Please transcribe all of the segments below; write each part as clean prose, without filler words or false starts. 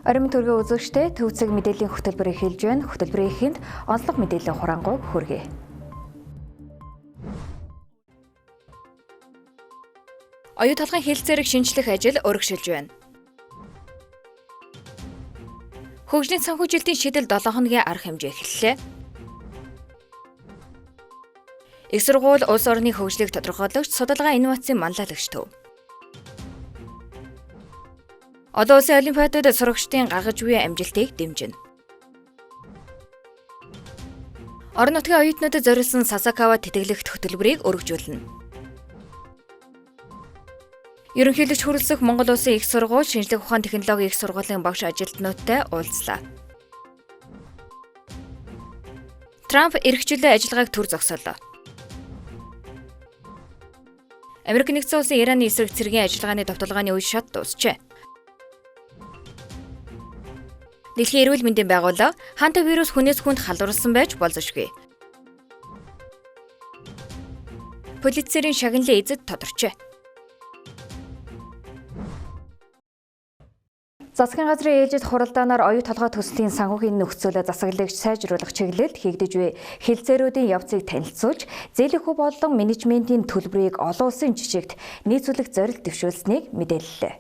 Оройн төргөө үзэгчтэй төв цаг мэдээллийн хөтөлбөрийг хэлж байна. Хөтөлбөрийн эхэнд онцлог мэдээллийн хураангуйг хүргэе. Оюу толгойн хэлцээрийг шинжлэх ажил өргөжлөж байна. Хөгжлийн санхүүжилтийн шийдэл 7 хоногийн арга хэмжээ эхэллээ. Их сургууль улс орны хөгжлийг тодорхойлогч судалгаа инновацийн манлайлагч төв. Олон улсын олимпиадад сурагчдын гаргаж буй амжилтыг дэмжинэ. Орон нутгийн оюутнуудад зориулсан Сасакава тэтгэлэгт хөтөлбөрийг өргөжүүлнэ. Ерөнхийлөгч хүрэлцэх Монгол Улсын их сургууль шинжлэх ухаан технологийн их сургуулийн багш ажилтнуудтай уулзлаа. Трамп эх жилийн ажиллагааг төр зогсоолоо. Америк нэгдсэн улсын Ираны эсрэг цэргийн ажиллагааны довтолгооны үе шат дуусжээ. Дэлхийн эрүүл мэндийн байгууллага хантавирус хүнээс хүнд халдварласан байж болзошгүй. Полицерийн шагналын эзэд тодорчээ. Засгийн газрын ээлжид хуралдаанаар оюу толгой төслийн санхүүгийн нөхцөл засаглагч сайжруулах чиглэлд хийгдэж буй хэлцээрүүдийн явцыг танилцуулж, зээлийн хүү болон менежментийн төлбөрийг олон улсын жишигт нийцүүлэх зорилт дэвшүүлсэнийг мэдээллээ.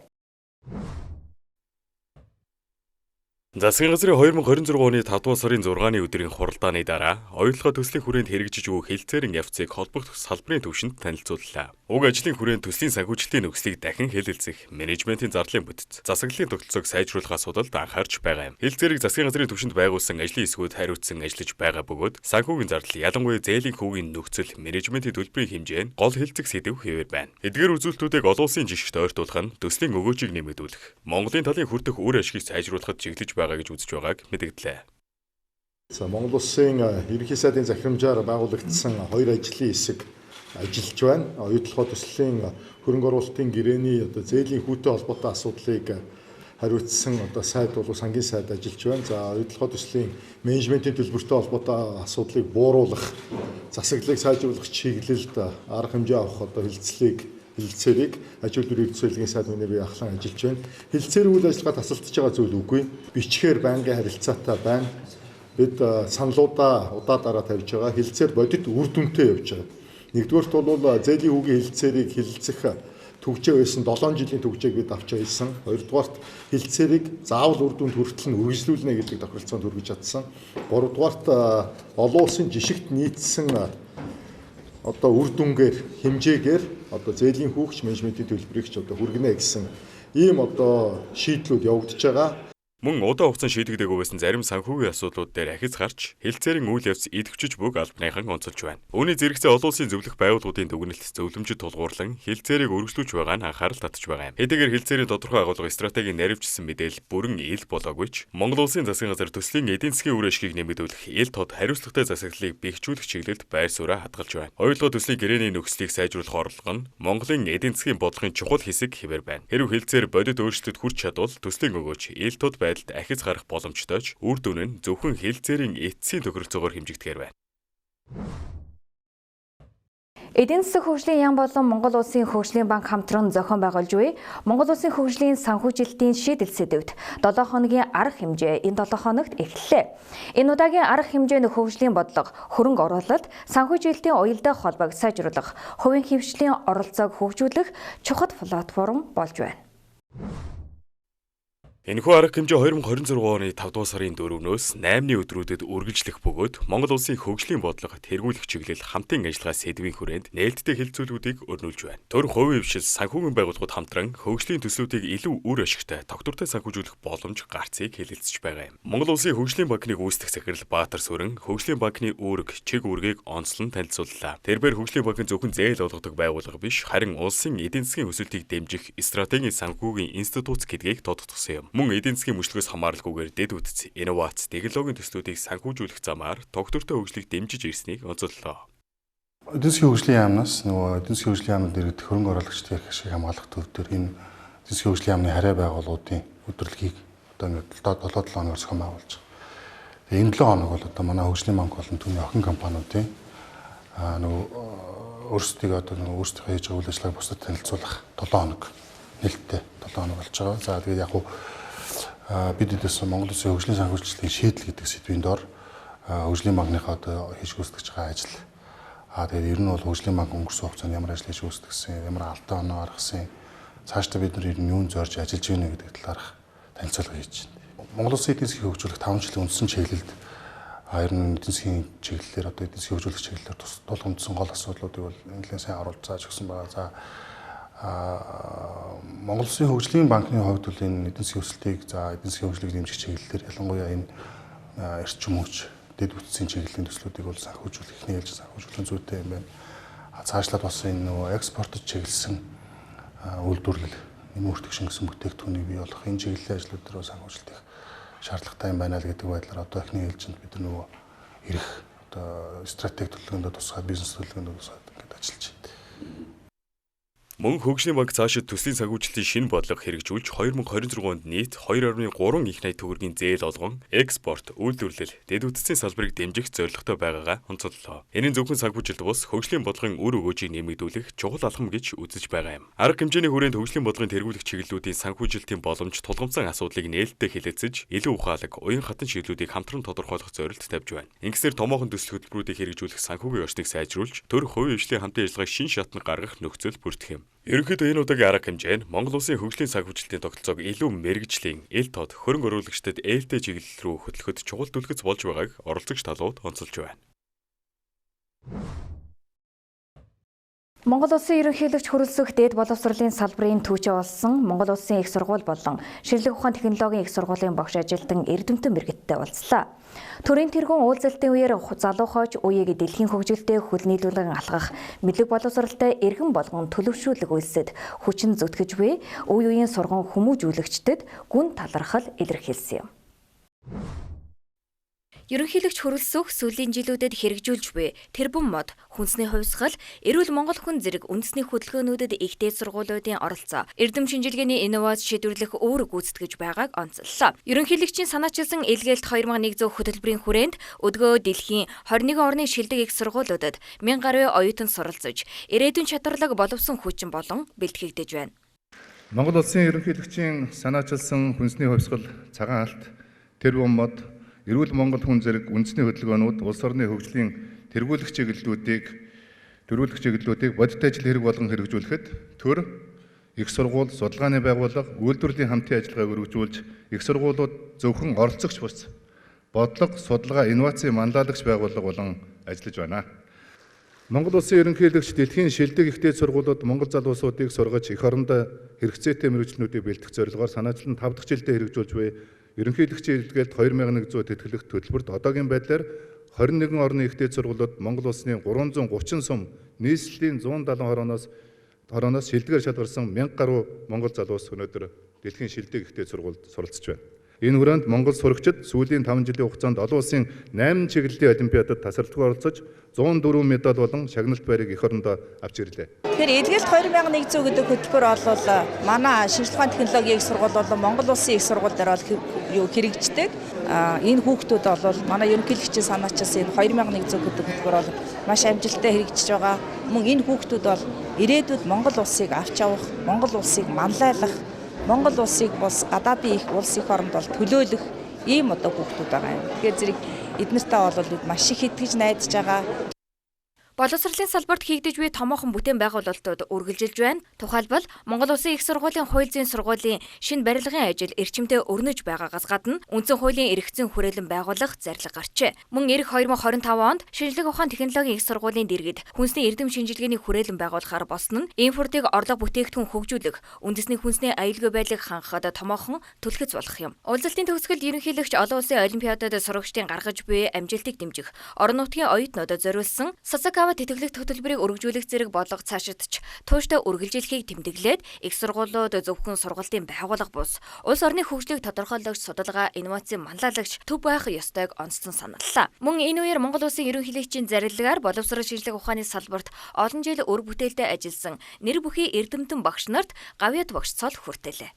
Засгийн газрын 2026 оны 5 дугаар сарын 6-ны өдрийн хуралдааны дараа оюутлогоо төслийн хүрээнд хэрэгжиж буй хэлцээрийн явцыг холбогдох салбарын түвшинд танилцууллаа. Уг ажлын хүрээнд төслийн санхүүжилтийн нөхцөлийг дахин хэлэлцэх, менежментийн зарлалын бүтэц, засаглалын тогтолцоог сайжруулах асуудалд анхаарч байгаа юм. Хэлцээрийг засгийн газрын түвшинд байгуулсан ажлын хэсгүүд хариуцсан ажиллаж байгаа бөгөөд санхүүгийн зардал ялангуяа зээлийн хүүгийн нөхцөл, менежментийн төлбөрийн хэмжээ нь гол хэлцэх сэдэв хэвээр байна. Эдгээр үзүүлэлтүүдийг олон улсын жишгт ойртуулах нь төслийн өгөөжийг нэмэгдүүлэх, Монголын талын хүртэх үр ашгийг сайжруулахад чиглэж байгаа гэж үзэж байгааг мэдэгдлээ. За Монгол улсын ерөнхий сайдын захирамжаар байгуулагдсан хоёр ажлын хэсэг ажиллаж байна. Оюутлогоо төслийн хөрөнгө оруулалтын гэрээний одоо зээлийн хүүтэй холбоотой асуудлыг хариуцсан одоо сайд бол сангийн сайд ажиллаж байна. За оюутлогоо төслийн менежментийн төлбөртэй холбоотой асуудлыг бууруулах, засаглалыг сайжруулах чиглэлд арга хэмжээ авах одоо хэлцээрийг аж үйлдвэр хэрэгцээлгийн сайд миний бие ахлан ажиллаж байна. Хэлцээр үйл ажиллагаа тасалдаж байгаа зүйл үгүй. Бичгээр байнгын харилцаатай байна. Бид саналуудаа удаа дараа тавьж байгаа. Хэлцээр бодит үр дүнтэй явж байгаа. Нэгдүгээрт бол зээлийн хүүгийн хэлцээрийг хэлэлцэх түгжээ байсан 7 жилийн түгжээг бид авч байсан. Хоёрдугаарт хэлцээрийг заавал үр дүнд хүртэл нь үргэлжлүүлнэ гэдэг тохиролцоонд хүргэж чадсан. Гуравдугаарт олон улсын жишгт нийцсэн одоо үр дүнгээр хэмжээгээр одоо зээлийн хүүгч менежментийн төлбөрийг ч одоо хүргэнэ гэсэн ийм одоо шийдлүүд явагдаж байгаа. Мөн удаан хугацаанд шийдэгдээгүй байсан зарим санхүүгийн асуудлууд дээр ахиц гарч хэлцээрийн үйл явц идэвхжиж буйг албаныхан онцолж байна. Үүний зэрэгцээ олон улсын зөвлөх байгууллагуудын дүгнэлт зөвлөмжөд тулгуурлан хэлцээрийг өргөжлүүлж байгаа нь анхаарал татж байгаа юм. Хэдийгээр хэлцээрийн тодорхой агуулга стратегийн наривчилсан мэдээлэл бүрэн ил болоогүй ч Монгол улсын засгийн газар төслийн эдийн засгийн үр ашгийг нэмэгдүүлэх, ил тод хариуцлагатай засаглалыг бэхжүүлэх чиглэлд байр сууриа хадгалж байна. Оюулгоо төслийн гэрээний нөхцөлийг сайжруулах орлого нь Монголын эдийн засгийн бодлогын чухал хэсэг хэвээр байна. Хэрэв хэлцээр бодит өөрчлөлт хүрч чадвал төслийн өгөөж ил тод байдалд ахиц гарах боломжтой ч үр дүн нь зөвхөн хэлцээрийн эцсийн тохиролцоогоор хэмжигдэхээр байна. Эдийн засаг хөгжлийн яам болон Монгол Улсын хөгжлийн банк хамтран зохион байгуулж буй Монгол Улсын хөгжлийн санхүүжилтийн шийдэл сэдэвт 7 хоногийн арга хэмжээ энэ 7 хоногт эхэллээ. Энэ удаагийн арга хэмжээ нь хөгжлийн бодлого, хөрөнгө оруулалт, санхүүжилтийн уялдаа холбоог сайжруулах, хувийн хэвшлийн оролцоог хөгжүүлэх чухал платформ болж байна. Энэхүү арга хэмжээ 2026 оны 5 дугаар сарын 4-өөс 8-ны өдрүүдэд үргэлжлэх бөгөөд Монгол Улсын хөгжлийн бодлого тэргүүлэх чиглэл хамтын ажиллагаа сэдвийн хүрээнд нээлттэй хэлцүүлгүүдийг өрнүүлж байна. Төр хувийн хвшил санхүүгийн байгууллагууд хамтран хөгжлийн төслүүдийг илүү үр ашигтай, тогтвортой санхүүжүүлэх боломж гарцыг хэлэлцэж байгаа юм. Монгол Улсын хөгжлийн банкны үүсгэх захирал Баатар Сүрэн хөгжлийн банкны үүрэг, чиг үүргийг онцлон танилцууллаа. Тэрбээр хөгжлийн банк нь зөвхөн зээл олгодог байгууллага биш, харин улсын эдийн засгийн өсөлтийг дэмжих стратегийн санхүүгийн институт гэдгийг тодтогсон юм. Мөн эдийн засгийн мөчлөгөөс хамааралгүйгээр дэд бүтц, инновац, технологийн төслүүдийг санхүүжүүлэх замаар тогтвортой хөгжлийг дэмжиж ирснийг онцоллоо. Эдийн засгийн хөгжлийн яамнаас нөгөө эдийн засгийн хөгжлийн яамд дэргэдэх хөрөнгө оруулагчдын эрх ашиг хамгаалах төв дээр энэ эдийн засгийн хөгжлийн яамны харьяа байгууллагуудын удирдлагыг одоо ингээд 7 хоногор зохион байгуулж байгаа. Тэгээ энэ 7 хоног бол одоо манай хөгжлийн банк болон түүний охин компаниудын нөгөө өөрсдийгөө одоо нөгөө өөрсдийнхөө хийж байгаа үйл ажиллагааг бусдад танилцуулах 7 хоног нээлттэй 7 хоног болж байгаа. За тэгээд яг хуу Бид эдээс Монгол Улсын хөгжлийн санхүүжилтийн шийдэл гэдэг сэдвийн дор хөгжлийн банкныхаа одоо хийж гүйцэтгэж байгаа ажил. Тэгээд ер нь бол хөгжлийн банк өнгөрсөн хугацаанд ямар ажил хийж гүйцэтгсэн, ямар алдаа оноо гаргасан, цаашдаа бид нар ер нь юун зорж ажиллаж байна гэдэг талаарх танилцуулга хийж байна. Монгол Улсын эдийн засгийг хөгжүүлэх 5 жилийн үндсэн чиглэлд ер нь эдийн засгийн чиглэлээр одоо эдийн засгийг хөгжүүлэх чиглэлээр тулгамдсан гол асуудлуудыг бол нэлээд сайн оруулж зааж өгсөн байгаа. За Монгол Улсын хөгжлийн банкны хувьд бол энэ эдийн засгийн өсөлтийг за эдийн засгийн хөгжлийг дэмжих чиглэлээр ялангуяа энэ эрчим хүч, дэд бүтцийн чиглэлийн төслүүдийг бол санхүүжүүлэх, эхний ээлжийн санхүүжүүлэх зүйтэй юм байна. Цаашлаад бас энэ нөгөө экспортод чиглэсэн үйлдвэрлэл, нэмэн өртөг шингэсэн бүтээгдэхүүнийг бий болгох энэ чиглэлийн ажлууд дээр санхүүжилт их шаардлагатай юм байна л гэдэг байдлаар одоо эхний ээлжинд бид нөгөө ирэх одоо стратеги төлөвлөгөөндөө тусгаад, бизнес төлөвлөгөөндөө тусгаад ингээд ажиллаж байна. Мөн хөгжлийн банк цаашид төслийн санхүүжилтийн шинэ бодлого хэрэгжүүлж 2026 онд нийт 2.3 их 80 төгрөгийн зээл олгон экспорт, үйлдвэрлэл, дэд бүтцийн салбарыг дэмжих зорилготой байгаагаа онцоллоо. Энэ нь зөвхөн санхүүжилт бус хөгжлийн бодлогын үр өгөөжийг нэмэгдүүлэх чухал алхам гэж үзэж байгаа юм. Арга хэмжээний хүрээнд хөгжлийн бодлогын тэргүүлэх чиглэлүүдийн санхүүжилтийн боломж тулгамдсан асуудлыг нээлттэй хэлэлцэж, илүү ухаалаг, уян хатан шийдлүүдийг хамтран тодорхойлох зорилт тавьж байна. Ингэснээр томоохон төсөл хөтөлбөрүүдийг хэрэгжүүлэх санхүүгийн орчныг сайжруулж, төр хувийн хвшлийн хамтын ажиллагааг шинэ шатанд гаргах нөхцөл бүрдэх юм. Ерөнхийдөө энэ удаагийн арга хэмжээ нь Монгол Улсын хөгжлийн санхүүжилтийн тогтолцоог илүү мэргэжлийн, эл тод, хөрөнгө оруулагчдад ээлтэй чиглэл рүү хөтлөхөд чухал түлхэц болж байгааг оролцогч талууд онцолж байна. Монгол Улсын ерөнхийлөгч хөрөлсөх дээд боловсролын салбарын түүчээ болсон Монгол Улсын их сургууль болон шинжлэх ухааны технологийн их сургуулийн багш ажилтан эрдэмтэн мэрэгттэй уулзлаа. Төрийн тэргүүн уулзалтын үеэр залуу хойч үеийг дэлхийн хөгжилтэй хөл нийлүүлэн алхах, мэдлэг боловсролтой эргэн болгон төлөвшүүлэг үйлсэд хүчин зүтгэж буй үе үеийн сурган хүмүүжүүлэгчдэд гүн талархал илэрхийлсэн юм. Ерөнхийлөгч хөрөлсөх сүүлийн жилүүдэд хэрэгжүүлж буй тэрбум мод, хүнсний хувьсгал, эрүүл Монгол хүн зэрэг үндэсний хөдөлгөөнүүдэд их дээд сургуулиудын оролцоо, эрдэм шинжилгээний инновац шийдвэрлэх үүрэг гүйцэтгэж байгааг онцоллоо. Ерөнхийлөгчийн санаачилсан илгээлт 2100 хөтөлбөрийн хүрээнд өдгөө дэлхийн 21 орны шилдэг их сургуулиудад 1000 гаруй оюутан суралцж, ирээдүйн чадварлаг боловсон хүчин болон бэлтгэгдэж байна. Монгол Улсын ерөнхийлөгчийн санаачилсан хүнсний хувьсгал, цагаан алт, тэрбум мод, эрүүл Монгол хүн зэрэг үндэсний хөдөлгөөнүүд улс орны хөгжлийн тэргүүлэх чиглэлүүдийг бодит ажил хэрэг болгон хэрэгжүүлэхэд төр, их сургууль, судалгааны байгууллага, үйлдвэрлэлийн хамтын ажиллагааг өргөжүүлж, их сургуулиуд зөвхөн оролцогч бус бодлого, судалгаа, инновацийн манлайлагч байгууллага болон ажиллаж байна. Монгол Улсын ерөнхийлөгч дэлхийн шилдэг их дээд сургуулиуд Монгол залуусуудыг сургаж эх орондоо хэрэгцээтэй мэргэжлүүдийг бэлтгэх зорилгоор санаачлан 5 дахь жилдээ хэрэгжүүлж буй ерөнхийлөгчийн илгээлт 2100 тэтгэлэгт төлбөрт одоогийн байдлаар 21 орны их дээд сургуулиуд Монгол улсны 330 сум нийслэлийн 170 хорооноос шилдгээр шалгарсан 1000 гаруй монгол залуус өнөөдөр дэлхийн шилдэг их дээд сургуульд суралцж байна. Энэ хүрээнд Монгол сурагчид сүүлийн 5 жилийн хугацаанд олон улсын 8 чиглэлийн олимпиадад тасралтгүй оролцож 104 медаль болон шагналт байрыг эх орондоо авч ирлээ. Тэгэхээр илгээлт 2100 гэдэг хөтөлбөр бол манай шинжлэх ухааны технологийн их сургууль болон Монгол Улсын их сургууль дээр бол хэрэгждэг. Энэ хүүхдүүд бол манай ерөнхийлөгчийн санаачилсан энэ 2100 гэдэг хөтөлбөр бол маш амжилттай хэрэгжиж байгаа. Мөн энэ хүүхдүүд бол ирээдүйд Монгол улсыг авч явах, Монгол улсыг манлайлах, Монгол улсыг бас гадаадын их улс эх оронд бол төлөөлөх ийм одоо хүүхдүүд байгаа юм. Тэгэхээр зэрэг эднэртэй бол бид маш их итгэж найдаж байгаа. Боловсролын салбарт хийгдэж буй томоохон бүтээн байгуулалтууд үргэлжилж байна. Тухайлбал Монгол Улсын их сургуулийн хууль зүйн сургуулийн шинэ барилгын ажил эрчимтэй өрнөж байгаагаас гадна үндсэн хуулийн эрх зүйн хүрээлэн байгуулах зорилго гарчээ. Мөн ирэх 2025 онд шинжлэх ухааны технологийн их сургуулийн дэргэд хүнсний эрдэм шинжилгээний хүрээлэн байгуулахаар болсон нь импортыг орлого бүтээгдэхүүн хөгжүүлэх, үндэсний хүнсний аюулгүй байдлыг хангахад томоохон түлхэц болох юм. Уулзалтын төгсгөлд ерөнхийлөгч олон улсын олимпиадад сурагчдын гаргаж буй амжилтыг дэмжих, орон нутгийн оюутнуудад зориулсан Сасакава тэтгэлэг хөтөлбөрийг өргөжүүлэх зэрэг бодлого цаашид ч тууштай үргэлжлэхийг тэмдэглээд их сургуулиуд зөвхөн сургалтын байгууллага бус улс орны хөгжлийг тодорхойлогч судалгаа, инновацийн манлайлагч төв байх ёстойг онцлон саналлаа. Мөн энэ үеэр Монгол Улсын ерөнхийлөгчийн зарилгаар боловсрол шинжлэх ухааны салбарт олон жил үр бүтээлтэй ажилласан нэр бүхий эрдэмтэн багш нарт гавьяат багш цол хүртээлээ.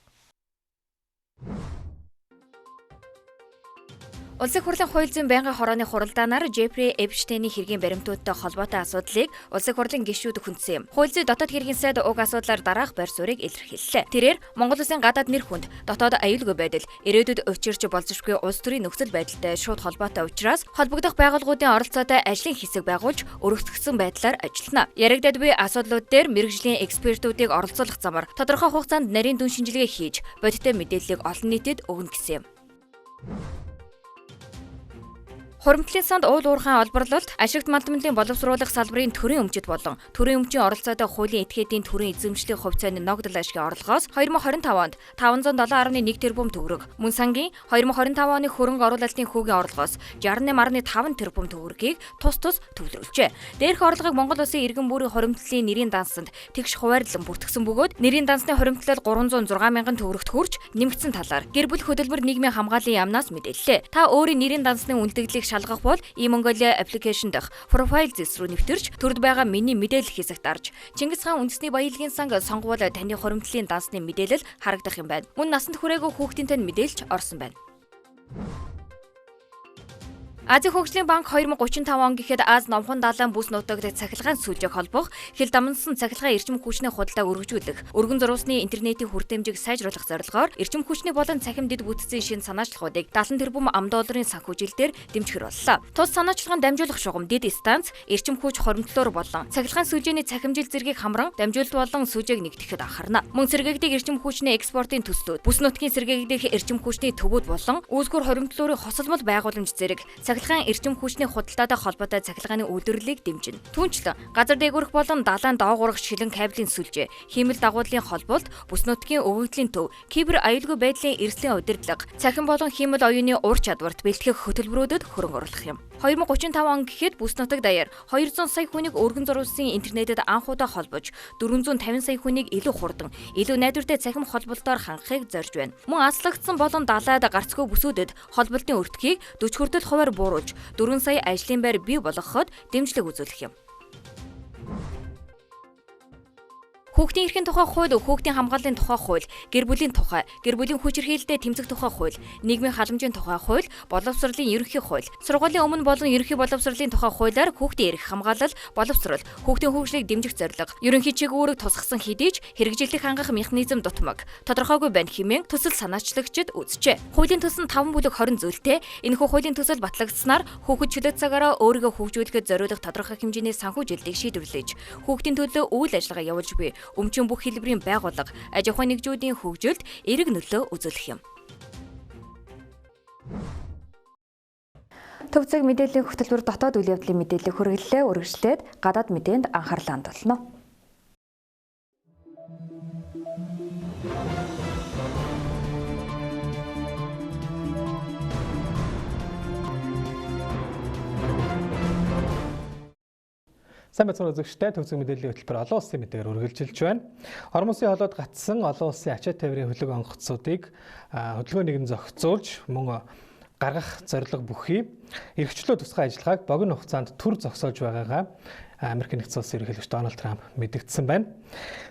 Улсын хурлын хууль зүйн байнгын хорооны хуралдаанаар Джеффри Эпштейний хэргийн баримтуудтай холбоотой асуудлыг Улсын хурлын гишүүд хүндсэн юм. Хууль зүйн дотоод хэргийн сайд уг асуудлаар дараах байр суурийг илэрхийллээ. Тэрээр Монгол улсын гадаад нэр хүнд, дотоод аюулгүй байдал, ирээдүйд учирч болзошгүй улс төрийн нөхцөл байдалтай шууд холбоотой учраас холбогдох байгууллагуудын оролцоотой ажлын хэсэг байгуулж өргөтгсөн байдлаар ажиллана. Яригдаад буй асуудлууд дээр мэргэжлийн экспертүүдийг оролцуулах замаар тодорхой хугацаанд нарийн дүн шинжилгээ хийж, бодиттой мэдээллийг олон нийтэд өгнө гэсэн юм. Хуримтлалын санд уул уурхайн олборлолт, ашигт малдмлын боловсруулах салбарын төрийн өмчит болон төрийн өмчийн оролцоотой хуулийн этгээдийн төрийн эзэмшлийн хувьцааны ногдол ашигын орлогоос 2025 онд 507.1 тэрбум төгрөг, мөн сангийн 2025 оны хөрөнгө оруулалтын хүүгийн орлогоос 68.5 тэрбум төгрөгийг тус тус төвлөрүүлжээ. Дээрх орлогыг Монгол Улсын иргэн бүрийн хуримтлалын нэрийн дансанд тэгш хуваарлан бүртгэсэн бөгөөд нэрийн дансны хуримтлал 306 мянган төгрөгт хүрч нэмэгдсэн талаар гэр бүл хөдөлмөр нийгмийн хамгааллын яамнаас мэдээллээ. Та өөрийн нэрийн дансны үлдэгдлийг шалгах бол e-Mongolia application дах профайл зэс рүү нэвтэрч төрд байгаа миний мэдээлэл хэсэгт дарж Чингис хаан үндэсний баялагын санг сонгуул таны хуримтлалын дансны мэдээлэл харагдах юм байна. Мөн насанд хүрээгүй хүүхдийн тань мэдээлж орсон байна. Азийн хөгжлийн банк 2035 он гэхэд Аз номхон далайн бүс нутагт цахилгаан сүлжээг холбох, хил дамнасан цахилгаан эрчим хүчний худалдааг өргөжүүлэх, өргөн зурвасны интернетийн хүртээмжийг сайжруулах зорилгоор эрчим хүчний болон цахим дэд бүтцийн шинэ санаачлагуудыг 70 тэрбум ам долларын санхүүжилтээр дэмжихэр боллоо. Тус санаачлагын дамжуулах шугам дэд станц, эрчим хүч хоримтлоор болон цахилгаан сүлжээний цахимжил зэргийг хамран дамжуулалт болон сүлжээг нэгтгэхэд анхаарна. Мөн сэргээгдэх эрчим хүчний экспортын төслүүд, бүс нутгийн сэргээгдэх эрчим хүчний төвүүд болон үүсгүр хоримтлуурын хосолмол байгууламж зэрэг цахилгаан эрчим хүчний худалдаатай холбоотой цахилгааны үйлдвэрлэлийг дэмжинэ. Түүнчлэн газар дээгүүрх болон далайн доогуурх шилэн кабелийн сүлжээ, хиймэл дагууллын холболт, бүс нутгийн өгөгдлийн төв, кибер аюулгүй байдлын эрсдлийн удирдлага, цахим болон хиймэл оюуны ур чадварт бэлтгэх хөтөлбөрүүдэд хөрөнгө оруулах юм. 2035 он гэхэд бүс нутаг даяар 200 сая хүнийг өргөн зурвасын интернетэд анх удаа холбож, 450 сая хүнийг илүү хурдан, илүү найдвартай цахим холболтоор хангахыг зорж байна. Мөн аслагдсан болон далайд гарцгүй бүсүүдэд холболтын өртгийг 40 хүртэл хувиар бууруулж, 4 сая ажлын байр бий болгоход дэмжлэг үзүүлэх юм. Хүүхдийн эрхийн тухай хууль, хүүхдийн хамгааллын тухай хууль, гэр бүлийн тухай, гэр бүлийн хүчирхийлэлтэд тэмцэх тухай хууль, нийгмийн халамжийн тухай хууль, боловсролын ерөнхий хууль, сургуулийн өмнө болон ерөнхий боловсролын тухай хуулиар хүүхдийн эрх хамгаалал, боловсрол, хүүхдийн хөгжлийг дэмжих зорилго, ерөнхий чиг үүрэг тусгасан хэдий ч хэрэгжүүлэх хангах механизм дутмаг, тодорхойгүй байна хэмээн төсөл санаачлагчид үзжээ. Хуулийн төсөл 5 бүлэг 20 зүйлтэй энэхүү хуулийн төсөл батлагдсанаар хүүхэд чөлөө цагаараа өөрийгөө хөгжүүлэхэд зориулах тодорхой хэмжээний санхүүжилтийг шийдвэрлэж, хүүхдийн төлөө үйл ажиллагаа явуулж буй өмчийн бүх хэлбэрийн байгууллага, аж ахуйн нэгжүүдийн хөгжилд эерэг нөлөө үзүүлэх юм. Төв зэг мэдээллийн хөтөлбөр дотоод үйл явдлын мэдээллийг хүргэлээ, үргэлжлээд гадаад мэдээнд анхаарлаа хандуулна. Сайн байцгаана үзэгчдээ, төв зэг мэдээллийн хөтөлбөр олон улсын мэдээгээр үргэлжилж байна. Ормусын холоод гатсан олон улсын ачаа тээврийн хөлөг онгоцуудыг хөдөлгөөн нэгэн зохицуулж мөн гаргах зорилго бүхий эрхчлөө тусгай ажиллагааг богино хугацаанд төр зогсоож байгаагаа Америк нэгдсэн улсын ерөнхийлөгч Дональд Трамп мэдэгдсэн байна.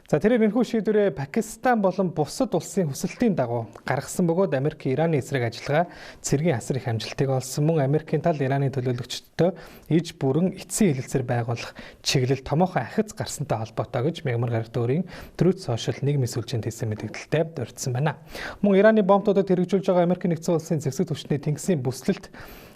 За тэрээр энэхүү шийдвэрээ Пакистан болон бусад улсын хүсэлтийн дагуу гаргасан бөгөөд Америк Ираны эсрэг ажиллагаа цэргийн асар их амжилтыг олсон. Мөн Америкийн тал Ираны төлөөлөгчдөд иж бүрэн эцсийн хэлэлцээр байгуулах чиглэл томоохон ахиц гарсантай холбоотой гэж Мягмар гарагт өөрийн Truth Social нийгмийн сүлжээнд хийсэн мэдээлэлтэй дурдсан байна. Мөн Ираны бомбуудад хэрэгжүүлж байгаа Америк нэгдсэн улсын зэвсэг түвшний тэнгисийн бүслэлт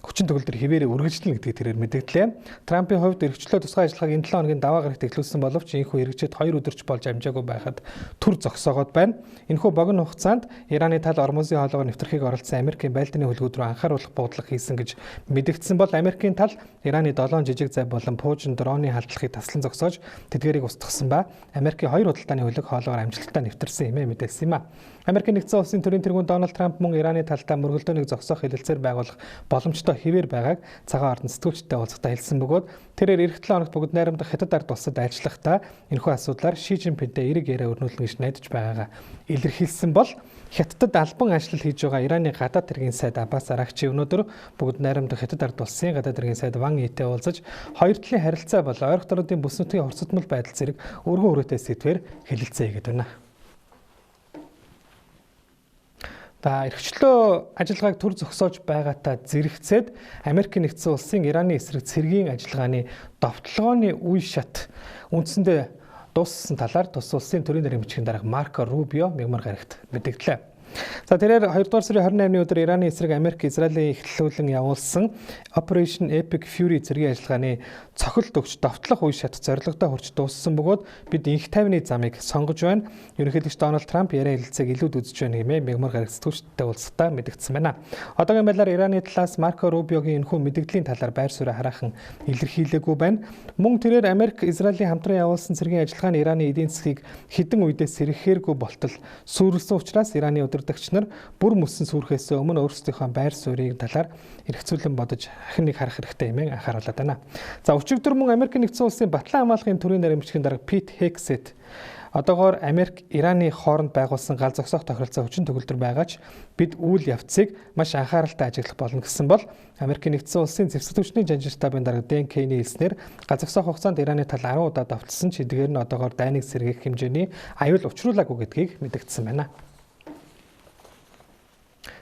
хүчин төгөлдөр хэвээрээ үргэлжлэнэ гэдгийг тэрээр мэдгдлээ. Трампын хувьд эрхчлөө тусгай ажиллагааг энэ 7 хоногийн даваа гарагт эхлүүлсэн боловч энэхүү хэрэгжээд 2 өдөрч болж амжаагүй байхад төр зогсоогоод байна. Энэхүү богино хугацаанд Ираны тал Ормузын хоолоогоор нэвтрэхийг оролдсон Америкийн байлдааны хөлгүүд рүү анхааруулах буудлага хийсэн гэж мэдэгдсэн бол Америкийн тал Ираны 7 жижиг зай болон пуужин дроны халдлагыг таслан зогсоож тэдгээрийг устгасан ба Америкийн 2 худалдааны хөлөг хоолоогоор амжилттай нэвтэрсэн хэмээн мэдээлсэн юм а. Америкийн нэгдсэн улсын төрийн тэргүүн Дональд Трамп мөн Ираны талдаа мөргөлдөөнийг зогсоох хэлэлцээр байгуулах боломжтой хэвээр байгааг цагаан ордон сэтгүүлчтэй уулзахдаа хэлсэн бөгөөд тэрээр эх 7 хоногт бүгд найрамдах Хятад ард улсад ажиллахдаа энэхүү асуудлаар Ши Жинпинтэй эерэг яриа өрнүүлнэ гэж найдаж байгаагаа илэрхийлсэн бол Хятадд албан ажил хийж байгаа Ираны гадаад хэргийн сайд Аббас Арагчи өнөөдөр бүгд найрамдах Хятад ард улсын гадаад хэргийн сайд Ван Итэй уулзаж хоёр талын харилцаа бол ойрхон орнуудын бүс нутгийн хурцдмал байдал зэрэг өргөн хүрээтэй сэдвээр хэлэлцээ хийгээд байна. За эрхчлөө ажиллагааг төр зогсоож байгаатай зэрэгцээд Америк нэгдсэн улсын Ираны эсрэг цэргийн ажиллагааны довтлогооны үе шат үндсэндээ дууссан талаар тус улсын төрийн нэрийн бичгийн дарга Марко Рубио мягмар гарагт мэдэгдлээ. За тэрээр 2 дугаар сарын 28-ны өдөр Ираны эсрэг Америк Израилийн эхлүүлэн явуулсан Operation Epic Fury цэргийн ажиллагааны цохилт өгч довтлох үе шат зорилгодоо хүрч дууссан бөгөөд бид инх тайвны замыг сонгож байна. Ерөнхийлөгч Дональд Трамп яриа хэлэлцээг илүүд үзэж байна хэмээн мягмар гараг сэтгүүлчдтэй уулзахдаа мэдэгдсэн байна. Одоогийн байдлаар Ираны талаас Марко Рубиогийн энэхүү мэдэгдлийн талаар байр сууриа хараахан илэрхийлээгүй байна. Мөн тэрээр Америк Израилийн хамтран явуулсан цэргийн ажиллагаа нь Ираны эдийн засгийг хэдэн үедээ сэргэхээргүй болтол сүрэлсэн учраас Ираны удирдагч нар бүр мөсөн сүрхээс өмнө өөрсдийнхөө байр суурийг талаар эргцүүлэн бодож ахин нэг харах хэрэгтэй хэмээн анхааруулад байна. За өчигдөр мөн Америк нэгдсэн улсын Батлан хамгаалахын төрийн нарийн бичгийн дарга Пит Хексет одоогоор Америк Ираны хооронд байгуулсан гал зогсоох тохиролцоо хүчин төгөлдөр байгаа ч бид үйл явцыг маш анхааралтай ажиглах болно гэсэн бол Америк нэгдсэн улсын зэвсэг түвшний жанжин штабын дарга Дэн Кейний хэлснээр гал зогсоох хугацаанд Ираны тал 10 удаа довтолсон ч эдгээр нь одоогоор дайныг сэргээх хэмжээний аюул учруулаагүй гэдгийг мэдэгдсэн байна.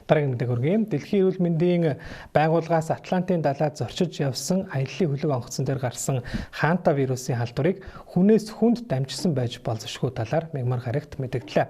Дараагийн мэдээг хүргэе. Дэлхийн эрүүл мэндийн байгууллагаас Атлантын далайд зорчиж явсан аяллаа хөлөг онгоцон дээр гарсан ханта вирусын халдварыг хүнээс хүнд дамжсан байж болзошгүй талаар мягмар гарагт мэдэгдлээ.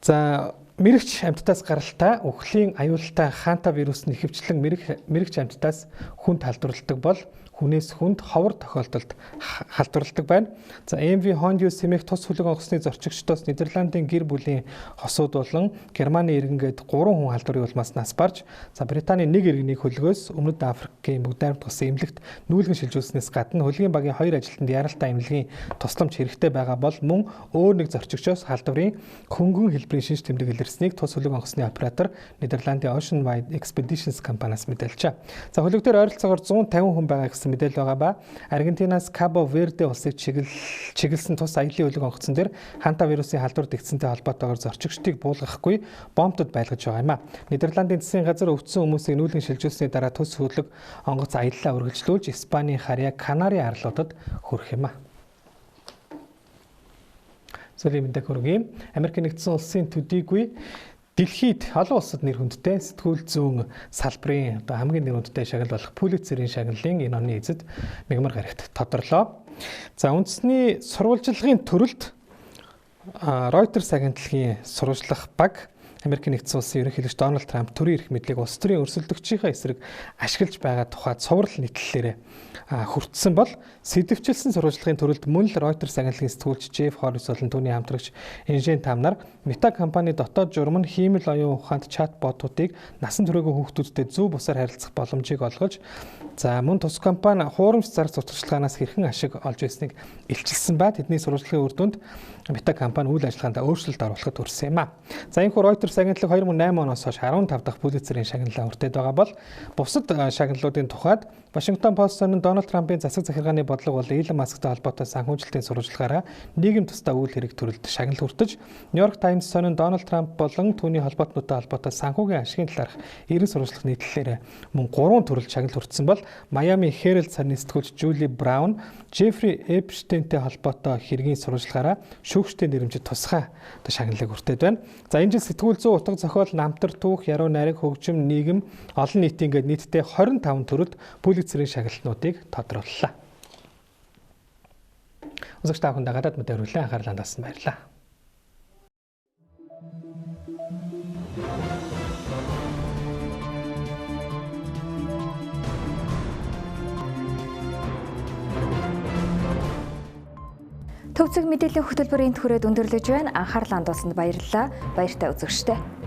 За мэрэгч амьтдаас гаралтай үхлийн аюултай ханта вирус нь ихэвчлэн мэрэгч амьтдаас хүнд халдварладаг бол хүнээс хүнд ховор тохиолдолд халдварладаг байна. За MV Hondius хэмээх тус хөлөг онгоцны зорчигчдоос Нидерландын гэр бүлийн хосууд болон Германы иргэн гээд 3 хүн халдварын улмаас нас барж, за Британий нэг иргэний хөлгөөс Өмнөд Африкийн бүгд найрамдах улсын эмнэлэгт нүүлгэн шилжүүлснээс гадна хөлгийн багийн 2 ажилтнанд яралтай эмнэлгийн тусламж хэрэгтэй байгаа бол мөн өөр нэг зорчигчоос халдварын хөнгөн хэлбэрийн шинж тэмдэг илэрснийг тус хөлөг онгоцны оператор Нидерландын Ocean Wide Expeditions компаниас мэдээлжээ. За хөлөг дээр ойролцоогоор 150 хүн байгаа гэсэн мэдээлэл байгаа ба Аргентинаас Кабо Верде улсыг чиглэсэн тус аяллаа хөлөг онгоцон дээр ханта вирусын халдвар дэгдсэнтэй холбоотойгоор зорчигчдыг буулгахгүй бомбтод байлгаж байгаа юм а. Нидерландын засгийн газар өвдсөн хүмүүсийг нүүлгэн шилжүүлсний дараа тус хөлөг онгоц аяллаа үргэлжлүүлж Испанийн харьяа Канари арлуудад хүрэх юм а. Сүүлийн мэдээг хүргэе. Америк нэгдсэн улсын төдийгүй дэлхийд олон улсад нэр хүндтэй сэтгүүл зүүн салбарын одоо хамгийн нэр хүндтэй шагнал болох Пулитцерийн шагналын энэ оны эзэд мягмар гарагт тодорлоо. За үндэсний сурвалжлагын төрөлд Reuters агентлагийн сурвалжлах баг Америк нэгдсэн улсын ерөнхийлөгч Дональд Трамп төрийн эрх мэдлийг улс төрийн өрсөлдөгчийнхээ эсрэг ашиглаж байгаа тухай цуврал нийтлэлээрээ хүртсэн бол сэдэвчилсэн сурвалжлагын төрөлд мөн л Reuters агентлагийн сэтгүүлч Джеф Хоррис болон түүний хамтрагч Инжен Там нар Meta компани дотоод журам нь хиймэл оюун ухаанд чат ботуудыг насан туршаагүй хүүхдүүдтэй зөв бусаар харилцах боломжийг олгож за мөн тус компани хуурамч зарц сурталчилгаанаас хэрхэн ашиг олж байсныг илчилсэн ба тэдний сурвалжлагын үр дүнд Meta компани үйл ажиллагаанд өөрчлөлт оруулахад хүрсэн юм а. За энэхүү Reuters агентлаг 2008 оноос хойш 15 дахь Пулитцерийн шагналаа хүртээд байгаа бол бусад шагналуудын тухайд Вашингтон Пост сонин Дональд Трампын засаг захиргааны бодлого болон Илон Масктай холбоотой санхүүжилтийн сурвалжлагаараа нийгэм тусдаа үйл хэрэг төрөлд шагнал хүртэж, Нью-Йорк Таймс сонин Дональд Трамп болон түүний холбоотнуудтай холбоотой санхүүгийн ашигын талаарх 90 сурвалжлах нийтлэлээр мөн 3 төрөлд шагнал хүртсэн бол Майами Herald сарны сэтгүүлч Жули Браун Джеффри Эпштейнтэй холбоотой хэргийн сурвалжлагаараа шүүгчдийн нэрэмжит тусгай шагналыг хүртээд байна. За энэ жил сэтгүүл зүйн утга зохиол, намтар түүх, яруу найраг, хөгжим, нийгэм, олон нийтийн гээд нийтдээ 25 төрөлд Пулитцерийн шагналтнуудыг тодрууллаа. Үзэгч та бүхэнд гадаад мэдээ хүргэлээ анхаарлаа хандуулсан баярлалаа. Төв зэг мэдээллийн хөтөлбөр энд хүрээд өндөрлөж байна. Анхаарлаа хандуулсанд баярлалаа. Баяртай үзэгчдээ.